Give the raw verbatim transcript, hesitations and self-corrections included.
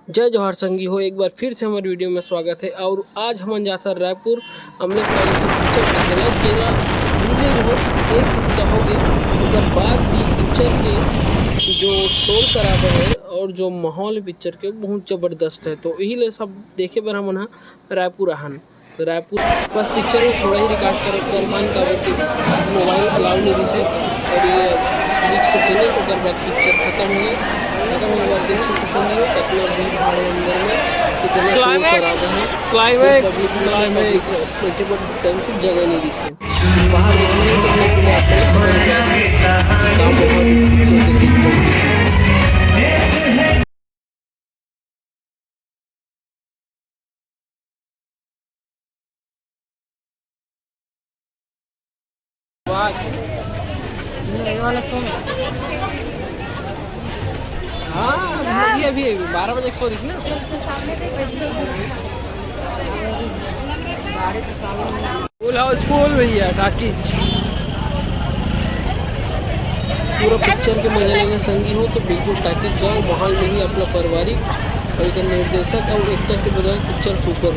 जय जोहार संगी हो, एक बार फिर से हमर वीडियो में स्वागत है। और आज हमन जाथन रायपुर अमलेश लाल के पिक्चर देखे ला, जेला रिलीज हो एक हफ्ता हो गए। ओकर बाद भी पिक्चर के जो शोर शराबा है और जो माहौल है पिक्चर के, बहुत जबरदस्त है। तो यही ले सब देखे बर हमन ह रायपुर आहन। तो रायपुर बस पिक्चर में थोड़ा ही रिकॉर्ड कर कर पान, काबर कि मोबाइल अलाउ नहीं रहिस हे। और ये बीच के सीन है, ओकर बाद पिक्चर खत्म हो गए। खत्म होने के बाद देख सकते संगी हो, कितना भीड़ भाड़ है अंदर में, कितना शोर शराबा है। क्लाइमैक्स, पब्लिक भी सब क्लाइमैक्स। पब्लिक बैठे, बट ढंग से जगह नहीं रहिस हे। बाहर देख सकते हो, पब्लिक भी आप लोग समझ में आ रही है कि क्या माहौल इस पिक्चर के बीच में। वाह। ये वाला सो में। हाँ, अभी, अभी, अभी बारह बजे सो रही थी ना। फुल हाउसफुल भैया टाकीज। पूरा पिक्चर के मजा लेना संगी हो तो बिल्कुल टाकीज जाओ, माहौल मिली अपना पारिवारिक। और एक निर्देशक और एक्टर के बजाय पिक्चर सुपर